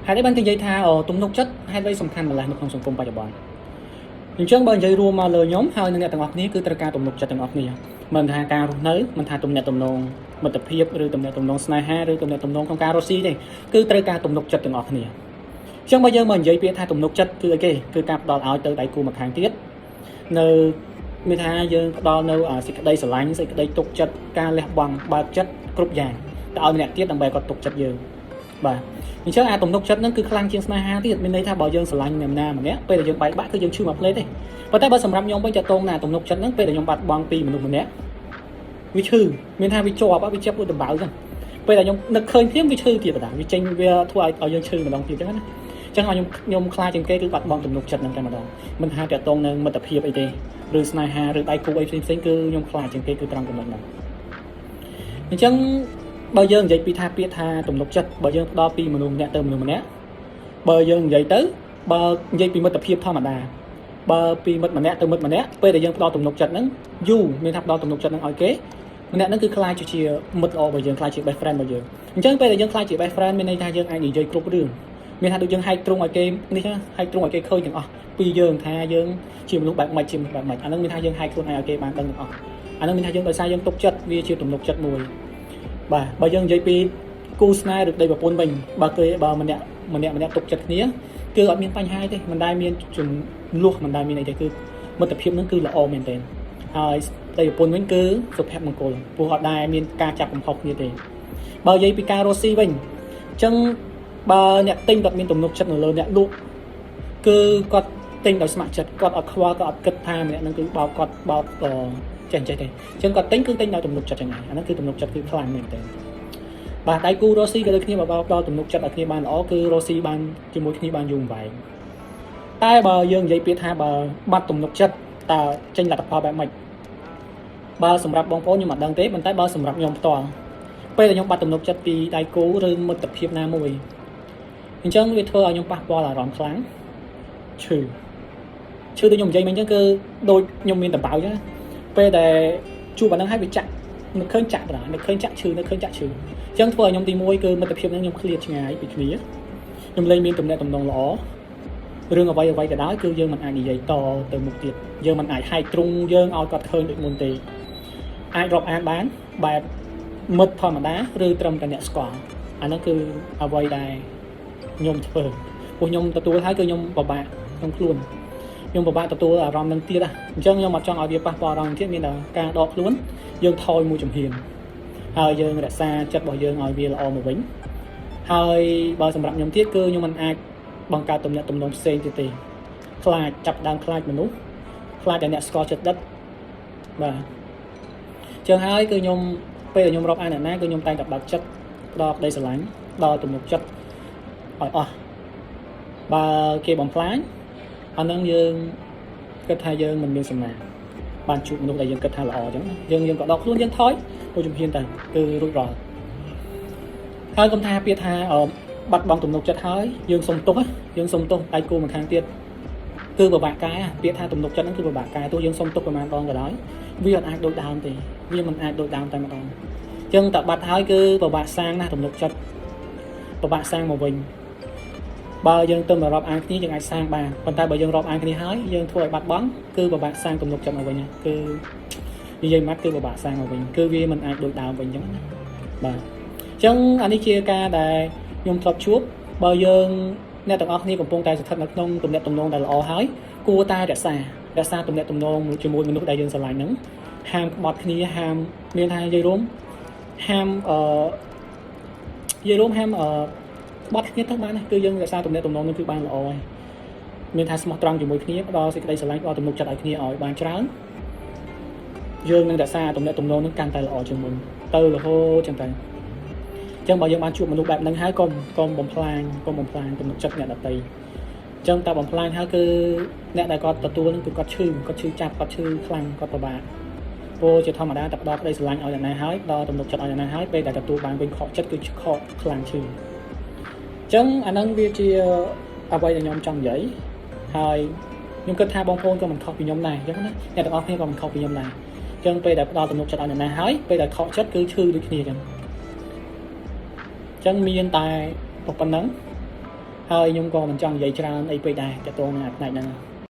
ហេតុអីបានគេនិយាយថាទំនុកចិត្តហេតុអ្វីសំខាន់ម្ល៉េះនៅក្នុងសង្គមបច្ចុប្បន្នអញ្ចឹងបើនិយាយរួមមកលើខ្ញុំហើយនឹងអ្នកទាំងអស់គ្នាគឺត្រូវការទំនុកចិត្តទាំងអស់គ្នាមិនថាការរស់នៅមិនថាទំនាក់ទំនងមិត្តភាពឬទំនាក់ទំនងស្នេហាឬទំនាក់ទំនងក្នុងការរស់ស៊ីទេគឺត្រូវការទំនុកចិត្តទាំងអស់គ្នាអញ្ចឹងបើយើងមកនិយាយពាក្យថាទំនុកចិត្តគឺអីគេគឺការផ្ដល់ឲ្យទៅដៃគូម្ខាងទៀតនៅមានថាយើងផ្ដល់នៅសេចក្តីស្រឡាញ់សេចក្តីទុកចិត្តការលះបង់បើកចិត្តគ្រប់យ៉ាងទៅឲ្យម្នាក់ទៀតដើម្បីគាត់ទុកចិត្តយើងបាទអញ្ចឹងអាទំនុកចិត្តហ្នឹងគឺខ្លាំងជាងស្នេហាទៀតមានន័យថាបើយើងស្រឡាញ់អ្នកណាម្នាក់ពេលដែលយើងបែកបាក់គឺយើងឈឺមួយភ្លែតទេប៉ុន្តែបើសម្រាប់ខ្ញុំវិញតកតងណាទំនុកចិត្តហ្នឹងពេលដែលខ្ញុំបាត់បង់ពីមនុស្សម្នាក់វាឈឺមានថាវាជាប់វាជាប់ដូចដំបៅអញ្ចឹងពេលដែលខ្ញុំនឹកឃើញភ្លាមវាឈឺទៀតបណ្ដាវាចេញវាធ្វើឲ្យយើងឈឺម្ដងទៀតអញ្ចឹងណាអញ្ចឹងឲ្យខ្ញុំខ្លាចជាងគេគឺបាត់បង់ទំនុកចិត្តហ្នឹងតែម្ដងមិនថាតកតងនឹងមិត្តភាពអីទេឬស្នេហាឬដៃគូអីផ្សេងផ្សេងគឺខ្ញុំខ្លាចជាងគេគឺត្រង់ចំណុចហ្នឹងអញ្ចឹងបើយើងនិយាយពីថាពាក្យថាទំនុកចិត្តបើយើងផ្ដល់ពីមនុស្សម្នាក់ទៅមនុស្សម្នាក់បើយើងនិយាយទៅបើនិយាយពីមិត្តភាពធម្មតាបើពីមិត្តម្នាក់ទៅមិត្តម្នាក់ពេលដែលយើងផ្ដល់ទំនុកចិត្តហ្នឹងយូរមានថាផ្ដល់ទំនុកចិត្តហ្នឹងឲ្យគេម្នាក់ហ្នឹងគឺក្លាយជាមិត្តល្អរបស់យើងក្លាយជា best friend របស់យើងអញ្ចឹងពេលដែលយើងក្លាយជា best friend មានន័យថាយើងអាចនិយាយគ្រប់រឿងមានថាដូចយើងហែកទ្រង់ឲ្យគេនេះហែកទ្រង់ឲ្យគេឃើញទាំងអស់ពីយើងថាយើងជាមនុស្សបែបម៉េចជាមនុស្សបែបម៉េចអាហ្នឹងមានថាយើងហែកខ្លួនឯងឲ្យគេបានដឹងទាំងអស់អាហ្នឹងមានថាយើងដោយសារយើងទុកចិត្តវាជាទំនុកចិត្តមួយបាទបើយើងនិយាយពីគូស្នេហ៍ឬប្តីប្រពន្ធវិញបើគេបើម្នាក់ម្នាក់ម្នាក់ទុកចិត្តគ្នាគឺអត់មានបញ្ហាទេមិនដែលមានជំលោះមិនដែលមានអីទេគឺមិត្តភាពហ្នឹងគឺល្អមែនទែនហើយប្តីប្រពន្ធវិញគឺសុភមង្គលព្រោះអត់ដែលមានការចាប់កំហុសគ្នាទេបើនិយាយពីការរស់ស៊ីវិញអញ្ចឹងបើអ្នកទិញគាត់មានទំនុកចិត្តនៅលើអ្នកលក់គឺគាត់ទិញដោយស្ម័គ្រចិត្តគាត់អត់ខ្វល់គាត់អត់គិតថាម្នាក់ហ្នឹងគឺបោកគាត់បោកចេះចេះទេអញ្ចឹងគាត់ទិញគឺទិញដោយទំនុកចិត្តចឹងហើយអាហ្នឹងគឺទំនុកចិត្តគឺខ្លាំងមែនទែនបាទដៃគូរស់ស៊ីក៏ដូចគ្នាបើផ្ដល់ទំនុកចិត្តឲ្យគ្នាបានល្អគឺរស់ស៊ីបានជាមួយគ្នាបានយូរអង្វែងតែបើយើងនិយាយពាក្យថាបើបាត់ទំនុកចិត្តតើចេញលទ្ធផលបែបម៉េចបើសម្រាប់បងប្អូនខ្ញុំអត់ដឹងទេប៉ុន្តែបើសម្រាប់ខ្ញុំផ្ទាល់ពេលដែលខ្ញុំបាត់ទំនុកចិត្តពីដៃគូឬមិត្តភាពណាមួយអញ្ចឹងវាធ្វើឲ្យខ្ញុំប៉ះពាល់អារម្មណ៍ខ្លាំងឈឺឈឺដូចខ្ញុំនិយាយមិញអញ្ចឹងគឺដូចខ្ញុំមានដំបៅអញ្ចឹងពេលដែលជួបអាហ្នឹងហើយវាចាក់នឹកឃើញចាក់បណ្ដានឹកឃើញចាក់ឈឺនឹកឃើញចាក់ឈឺអញ្ចឹងធ្វើឲ្យខ្ញុំទី1គឺមិត្តភាពហ្នឹងខ្ញុំឃ្លាតឆ្ងាយពីគ្នាខ្ញុំលែងមានទំនាក់ទំនងល្អរឿងអ្វីអ្វីក៏ដោយគឺយើងមិនអាចនិយាយតទៅមុខទៀតយើងមិនអាចហែកទ្រង់យើងឲ្យគាត់ឃើញដូចមុនទេអាចរាប់អានបានបែបមិត្តធម្មតាឬត្រឹមតែអ្នកស្គាល់អាហ្នឹងគឺអ្វីដែលខ្ញុំធ្វើព្រោះខ្ញុំទទួលហើយគឺខ្ញុំពិបាកក្នុងខ្លួនខ្ញុំពិបាកទទួលអារម្មណ៍នឹងទៀតអញ្ចឹងខ្ញុំអត់ចង់ឲ្យវាប៉ះពាល់អារម្មណ៍ទៀតមានតែការដកខ្លួនយើងថយមួយជំហានហើយយើងរក្សាចិត្តរបស់យើងឲ្យវាល្អមកវិញហើយបើសម្រាប់ខ្ញុំទៀតគឺខ្ញុំមិនអាចបង្កើតទំនាក់ទំនងផ្សេងទៀតទេខ្លាចចាប់ដើមខ្លាចមនុស្សខ្លាចតែអ្នកស្គាល់ចិត្តដិតបាទចឹងហើយគឺខ្ញុំពេលដែលខ្ញុំរាប់អានអ្នកណាគឺខ្ញុំតែងតែបើកចិត្តផ្ដល់ក្តីស្រឡាញ់ដល់ទំនុកចិត្តឲ្យអស់បើគេបំផ្លាញអាហ្នឹងយើងគិតថាយើងមិនមានសំណាងបានជួបមនុស្សដែលយើងគិតថាល្អអញ្ចឹងយើងយើងក៏ដកខ្លួនយើងថយមួយជំហានទៅគឺរួចរាល់ហើយកុំថាពាក្យថាបាត់បង់ទំនុកចិត្តហើយយើងសុំទោសយើងសុំទោសដៃគូម្ខាងទៀតគឺពិបាកកែពាក្យថាទំនុកចិត្តហ្នឹងគឺពិបាកកែទោះយើងសុំទោសប្រហែលដងក៏ដោយវាអត់អាចដូចដើមទេវាមិនអាចដូចដើមតែម្ដងអញ្ចឹងតែបាត់ហើយគឺពិបាកសាងណាស់ទំនុកចិត្តពិបាកសាងមកវិញបើយើងទៅមករាប់អានគ្នាយើងអាចសាងបានប៉ុន្តែបើយើងរាប់អានគ្នាហើយយើងធ្វើឲ្យបាត់បង់គឺពិបាកសាងទំនុកចិត្តមកវិញគឺនិយាយម៉ាត់គឺពិបាកសាងមកវិញគឺវាមិនអាចដូចដើមវិញអញ្ចឹងណាបាទអញ្ចឹងអានេះជាការដែលខ្ញុំធ្លាប់ជួបបើយើងអ្នកទាំងអស់គ្នាកំពុងតែស្ថិតនៅក្នុងទំនាក់ទំនងដែលល្អហើយគួរតែរក្សារក្សាទំនាក់ទំនងជាមួយមនុស្សដែលយើងស្រឡាញ់ហ្នឹងហាមក្បត់គ្នាហាមមានថានិយាយរួមហាមអឺនិយាយរួមហាមអឺក្បត់គ្នាទៅបានណាគឺយើងរក្សាទំនាក់ទំនងនឹងគឺបានល្អហើយមានថាស្មោះត្រង់ជាមួយគ្នាផ្ដល់សេចក្តីស្រឡាញ់ផ្ដល់ទំនុកចិត្តឲ្យគ្នាឲ្យបានច្រើនយើងនឹងរក្សាទំនាក់ទំនងនឹងកាន់តែល្អជាងមុនទៅរហូតចឹងទៅចឹងបើយើងបានជួបមនុស្សបែបហ្នឹងហើយកុំកុំបំផ្លាញកុំបំផ្លាញទំនុកចិត្តអ្នកដទៃចឹងតែបំផ្លាញហើយគឺអ្នកដែលគាត់ទទួលនឹងគឺគាត់ឈឺគាត់ឈឺចាប់គាត់ឈឺខ្លាំងគាត់ពិបាកព្រោះជាធម្មតាតែផ្ដល់ក្តីស្រឡាញ់ឲ្យអ្នកណាហើយផ្ដល់ទំនុកចិត្តឲ្យអ្នកណាហើយពេលដែលទទួលបានវិញខកចិត្តគឺខកខ្លាំងឈឺចឹងអាហ្នឹងវាជាអ្វីដែលខ្ញុំចង់និយាយហើយខ្ញុំគិតថាបងប្អូនក៏មិនខុសពីខ្ញុំដែរអញ្ចឹងណាអ្នកទាំងអស់គ្នាក៏មិនខុសពីខ្ញុំដែរអញ្ចឹងពេលដែលផ្ដល់ទំនុកចិត្តឲ្យអ្នកណាហើយពេលដែលខកចិត្តគឺឈឺដូចគ្នាអញ្ចឹងអញ្ចឹងមានតែប៉ុណ្ណឹង ហើយខ្ញុំក៏មិនចង់និយាយច្រើនអីពេកដែរតទៅនឹងអាផ្នែកហ្នឹង។